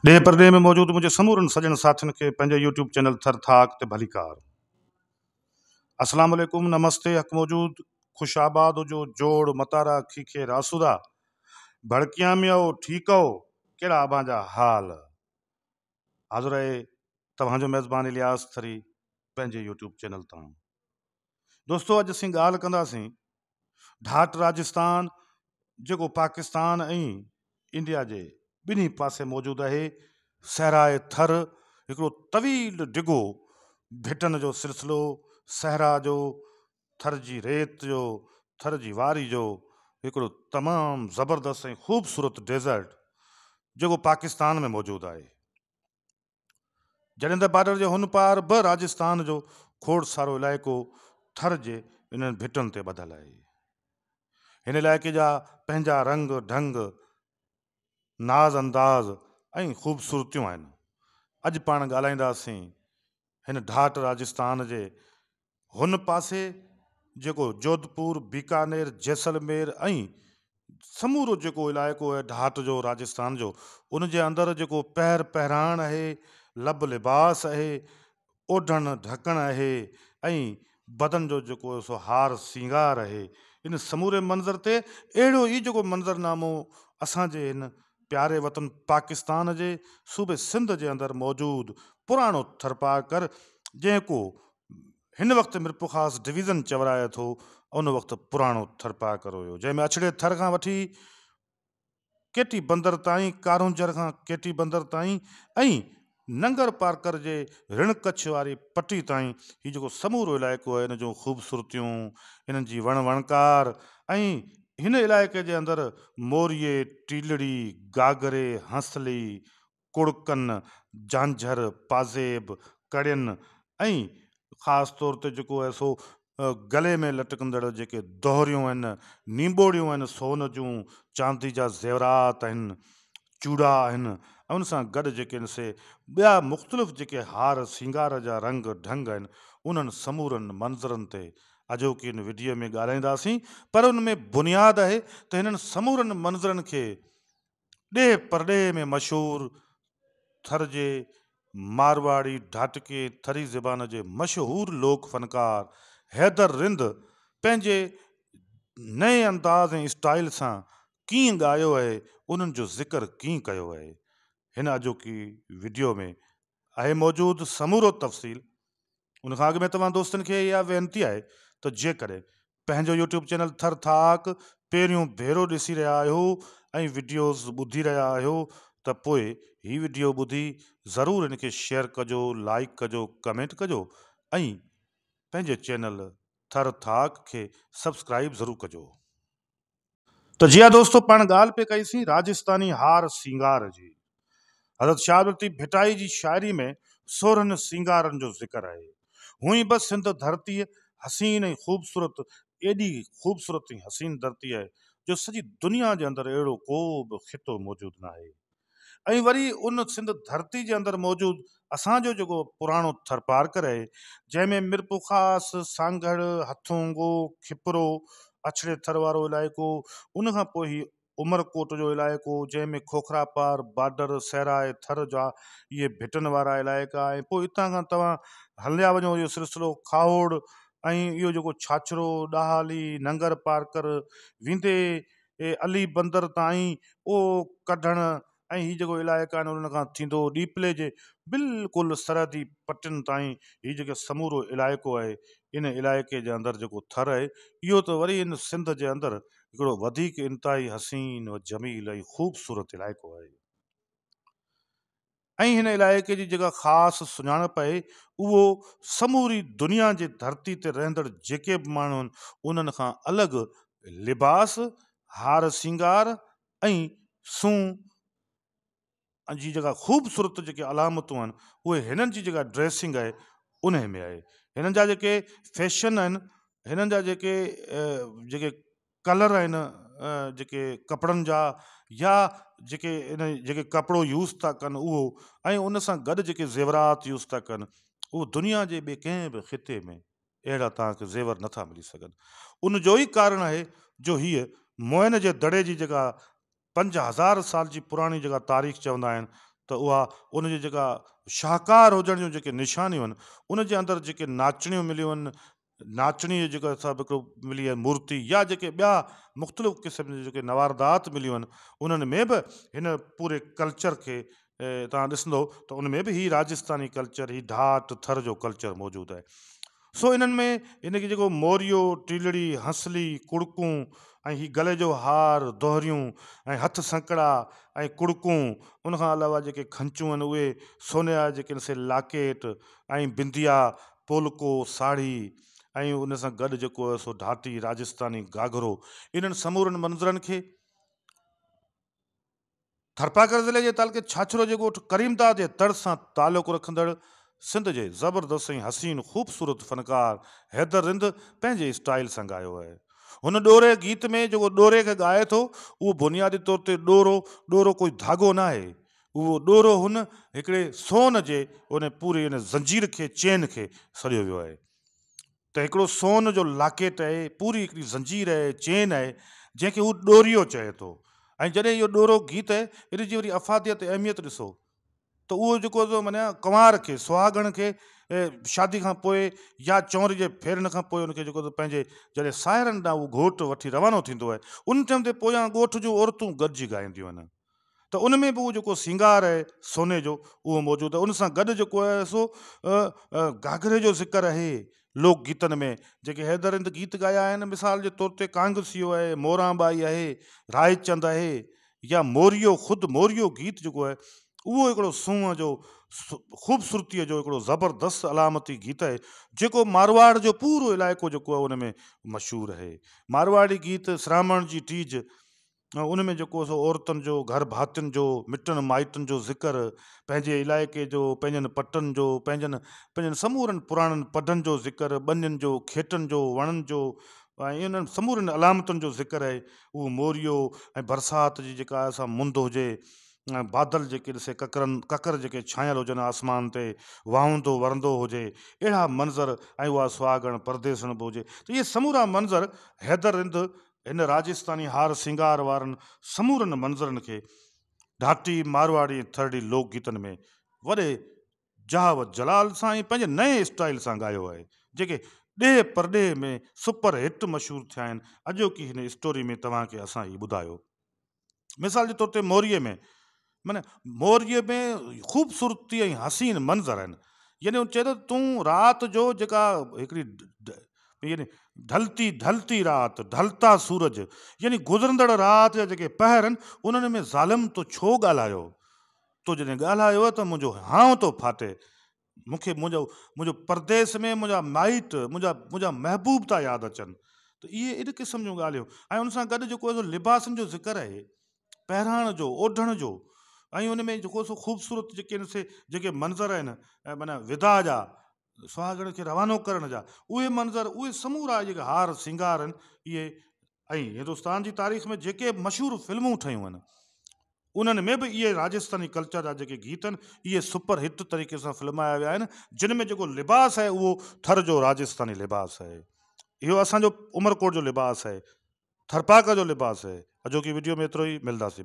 ڏيهه پرڏيهه ۾ موجود منهنجي سمورن سڄڻ ساٿين کي پنهنجي يوٽيوب چينل ٿر ٿاڪ تي ڀليڪار. اسلام عليڪم نمستي حق موجود خوش آباد هجو جوڙ متارا کيکي راسودا ڀڙڪيان ۾ او ٺيڪ او ڪهڙا ابان جا حال حاضر آهي توهان جو ميزبان الياس ٿري پنهنجي يوٽيوب چينل تان دوستو اڄ اسين ڳالهه ڪنداسين ڍاٽ راجستان جيڪو پاڪستان ۽ انڊيا جي ٻنهي پاسي موجود آهي. صحراء ٿر هڪڙو طويل ڊگهو ڀٽن جو سلسلو صحرا جو ٿر جي ريت جو ٿر جي واري جو هڪڙو تمام زبردست ۽ خوبصورت ڊيزرٽ جيڪو پاڪستان ۾ موجود آهي. جڏهن ته بارڊر جي هن پار به راجستان جو کوڙ سارو علائقو ٿر جي انهن ڀٽن تي ٻڌل آهي. هن علائقي جا پنهنجا رنگ ڍنگ، ناز انداز ۽ خوبصورتيون آهن. اڄ پاڻ ڳالهائينداسين هن ڍاٽ راجستان جي هن پاسي جيڪو جوڌپور، بيڪانير، جيسلمير ۽ سمورو جيڪو علائقو آهي ڍاٽ جو راجستان جو ان جي اندر جيڪو پهر پهراڻ آهي، لب لباس آهي، اوڍڻ ڍڪڻ آهي ۽ بدن جو جيڪو سو هار سينگار آهي ان سموري منظر تي اهڙو ئي جيڪو منظرنامو اسان جي هن پياري وطن پاڪستان جي صوبي سنڌ جي اندر موجود پراڻو ٿرپارڪر جنهن ڪو هن وقت ميرپورخاص ڊويزن چورائي ٿو، ان وقت پراڻو ٿرپارڪر هيو، جنهن ۾ اڇڙي ٿر کان وٺي ڪيٽي بندر تائين، ڪارونجهر کان ڪيٽي بندر تائين ۽ ننگر پارڪر جي رڻ ڪڇ واري پٽي تائين هي جيڪو سمورو علائقو آهي، ان جون خوبصورتيون، انهن جي وڻ وڻڪار ۽ هن علائقي جي اندر موريي، ٽيلڙي، گاگري، هنسلي، ڪڙڪن، جانجهر، پازيب، ڪڙين ۽ خاص طور تي جيڪو آهي سو گلي ۾ لٽڪندڙ جيڪي دهريون آهن، نينبوڙيون آهن سون جون، چاندي جا زيورات آهن، چوڙا آهن ۽ ان سان گڏ جيڪي آهن سي ٻيا مختلف جيڪي هار سينگار جا رنگ ڍنگ آهن انهن سمورن منظرن تي اڄوڪي هن وڊيو ۾ ڳالهائينداسين پر ان ۾ بنياد آهي ته هنن سمورن منظرن کي ڏيهه پرڏيهه ۾ مشهور ٿر جي مارواڙي ڍاٽڪي ٿري زبان جي مشهور لوڪ فنڪار حيدر رند پنهنجي نئين انداز ۽ اسٽائيل سان ڪيئن ڳايو آهي انهن جو ذڪر ڪيئن ڪيو آهي هن اڄوڪي وڊيو ۾ آهي موجود سمورو تفصيل ان کان اڳ ۾ توهان دوستن کي اها وينتي آهي ته جيڪڏهن پنهنجو يوٽيوب چينل ٿر ٿاڪ پهريون ڀيرو ڏسي رهيا آهيو ۽ وڊيوز ٻڌي رهيا آهيو ته پوء هي وڊيو ٻڌي ضرور ان کي شيئر ڪجو لائيڪ ڪجو ڪمينٽ ڪجو ۽ پنهنجي چينل ٿر ٿاڪ کي سبسڪرائيب ضرور ڪجو. ته جي ها دوستو پاڻ ڳالهه پئي ڪئي سين راجستاني هار سينگار جي. حضرت شاهه عبداللطيف ڀٽائي جي شاعري ۾ سورهن سينگارن جو ذڪر آهي. هونئن به سنڌ ڌرتيء حسين ۽ خوبصورت ايڏي خوبصورت ۽ حسين ڌرتي آهي جو سڄي دنيا جي اندر اهڙو ڪو به خطو موجود ناهي. ۽ وري ان سنڌ ڌرتي جي اندر موجود اسان جو جيڪو پراڻو ٿرپارڪر آهي جنهن ۾ ميرپورخاص، سانگهڙ، هٿونگو، کپرو، اڇڙي ٿر وارو علائقو، ان کان پوء هي عمرڪوٽ جو علائقو جنهن ۾ کوکراپار بارڊر، صحرائي ٿر جا اهي ڀٽن وارا علائقا ۽ پوء اتان کان توهان هليا وڃو اهو سلسلو کاهوڙ ۽ اهو جيڪو ڇاڇرو، ڏاهالي، ننگرپارڪر ويندي علي بندر تائين اهو ڪڍڻ ۽ هي جيڪو علائقا آهن انهن کان ٿيندو ڏيپلي جي بلڪل سرحدي پٽين تائين هي جيڪو سمورو علائقو آهي ان علائقي جي اندر جيڪو ٿر آهي اهو ته وري ان سنڌ جي اندر هڪڙو وڌيڪ انتهائي حسين و جميل ۽ خوبصورت علائقو آهي. ۽ هن علائقي جي جيڪا خاص سڃاڻپ آهي اهو سموري دنيا جي ڌرتي تي رهندڙ جيڪي به ماڻهو آهن انهن کان الڳ لباس، هار سينگار ۽ سونهن جي جيڪا خوبصورت جيڪي علامتون آهن اهي هنن جي جيڪا ڊريسنگ آهي انهي ۾ آهي. هنن جا جيڪي فيشن آهن هنن جا جيڪي جيڪي ڪلر آهن جيڪي ڪپڙن جا يا جيڪي ان جيڪي ڪپڙو يوز ٿا ڪن اهو ۽ ان سان گڏ جيڪي زيورات يوز ٿا ڪن اهو دنيا جي ٻئي ڪنهن به خطي ۾ اهڙا توهان کي زيور نٿا ملي سگهن ان جو ئي ڪارڻ آهي جو هيء موئن جي دڙي جي جيڪا 5000 سال جي پراڻي جيڪا تاريخ چوندا آهن ته اها ان جي جيڪا شاهڪار هجڻ جون جيڪي نشانيون آهن ان جي اندر جيڪي ناچڻيون مليون آهن ناچڻي جو جيڪو سڀ هڪڙو ملي آهي مورتي يا جيڪي ٻيا مختلف قسم جون جيڪي نواردات مليون آهن انهن ۾ به هن پوري ڪلچر کي توهان ڏسندو ته ان ۾ به هي راجستاني ڪلچر هي ڍاٽ ٿر جو ڪلچر موجود آهي سو انهن ۾ هن کي جيڪو موريو، ٽيلڙي، هنسلي، ڪڙڪون ۽ هي گلي جو هار، دهريون ۽ هٿ سنڪڙا ۽ ڪڙڪون، ان کان علاوه جيڪي کنچون آهن اهي سوني جا جيڪي آهن سي لاڪيٽ ۽ بنديا، پولڪو، ساڙهي ۽ ان سان گڏ جيڪو آهي سو ڍاٽي، راجستاني، گهاگهرو انهن سمورن منظرن کي ٿرپارڪر ضلعي جي تعلقي ڇاڇرو جي ڳوٺ ڪريمداد جي تڙ سان تعلق رکندڙ سنڌ جي زبردست ۽ حسين خوبصورت فنڪار حيدر رند پنهنجي اسٽائيل سان ڳايو آهي. هن ڏوري گيت ۾ جيڪو ڏوري کي ڳائي ٿو اهو بنيادي طور تي ڏورو، ڏورو ڪوئي ڌاڳو ناهي، اهو ڏورو هن هڪڙي سون جي ان پوري ان زنجير کي، چين کي سڏيو ويو آهي. ته هڪڙو سون جو لاڪيٽ آهي، پوري هڪڙي زنجير آهي، چين آهي، جنهن کي هو ڏوريو چئي ٿو ۽ جڏهن اهو ڏورو گيت آهي، ان جي وري افاديت ۽ اهميت ڏسو ته اهو جيڪو سو معنيٰ ڪنوار کي، سهاڳڻ کي شادي کان پوء يا چؤنري جي ڦيرن کان پوء ان کي جيڪو سو پنهنجي جڏهن ساهرن ڏانهن اهو گهوٽ وٺي روانو ٿيندو آهي، ان ٽيم تي پويان ڳوٺ جون عورتون گڏجي ڳائينديون آهن. ته ان ۾ به اهو جيڪو سينگار آهي سوني جو اهو موجود آهي ان سان گڏ جيڪو آهي سو گهاگهري جو ذڪر آهي لوڪ گيتن ۾ جيڪي حيدر رند گيت ڳايا آهن مثال جي طور تي ڪانگسيو آهي موران ٻائي آهي رائچند آهي يا موريو خود موريو گيت جيڪو آهي اهو هڪڙو سونهن جو خوبصورتيء جو هڪڙو زبردست علامتي گيت آهي جيڪو مارواڙ جو پورو علائقو جيڪو آهي ان ۾ مشهور آهي مارواڙي گيت سرامڻ جي ٽيج ۽ ان ۾ جيڪو سو عورتن جو، گهر ڀاتين جو، مٽن مائٽن جو ذڪر، پنهنجي علائقي جو، پنهنجن پٽن جو، پنهنجن پنهنجن سمورن پراڻن پڊن جو ذڪر، ٻنين جو، کيٽن جو، وڻن جو ۽ انهن سمورين علامتن جو ذڪر آهي. اهو موريو ۽ برسات جي جيڪا آهي سا مند هجي ۽ بادل جيڪي ڏسي ڪڪرن ڪڪر جيڪي ڇانيل هجن آسمان تي، واهوندو ورندو هجي، اهڙا منظر ۽ اها سهاڳڻ پرديسڻ به هجي ته اهي سمورا منظر حيدر رند هن راجستاني هار سينگار وارن سمورن منظرن کي ڍاٽي، مارواڙي ۽ ٿرڙي لوڪ گيتن ۾ وڏي جاه و جلال سان ۽ پنهنجي نئين اسٽائيل سان ڳايو آهي، جيڪي ڏيهه پرڏيهه ۾ سپر هٽ مشهور ٿيا آهن. اڄوڪي هن اسٽوري ۾ توهان کي اسان هي ٻڌايو. مثال جي طور تي موريء ۾ معنيٰ موريء ۾ خوبصورتي ۽ حسين منظر آهن يعني هو چئي ٿو تون رات جو جيڪا هڪڙي يعني ڍلتي ڍلتي رات ڍلتا سورج يعني گذرندڙ رات جا جيڪي پهر آهن انهن ۾ ظالم تو ڇو ڳالهايو تو جڏهن ڳالهايو ته منهنجو هانء ٿو ڦاٽي مون کي منهنجو منهنجو پرديس ۾ منهنجا مائٽ منهنجا منهنجا محبوب ٿا ياد اچن ته اهي ان قسم جون ڳالهيون ۽ ان سان گڏ جيڪو آهي سو لباسن جو ذڪر آهي پهراڻ جو اوڍڻ جو ۽ ان ۾ جيڪو سو خوبصورت جيڪي آهن سي جيڪي منظر آهن ۽ معنيٰ وداع جا سهاڳڻ کي روانو ڪرڻ جا اهي منظر اهي سمورا جيڪي هار سينگار آهن اهي ۽ هندستان جي تاريخ ۾ جيڪي مشهور فلمون ٺهيون آهن انهن ۾ به اهي راجستاني ڪلچر جا جيڪي گيت آهن اهي سپر هٽ طريقي سان فلمايا ويا آهن جن ۾ جيڪو لباس آهي اهو ٿر جو راجستاني لباس آهي اهو اسان جو عمرڪوٽ جو لباس آهي ٿرپاڪر جو لباس آهي اڄوڪي وڊيو ۾ ايترو ئي ملداسين.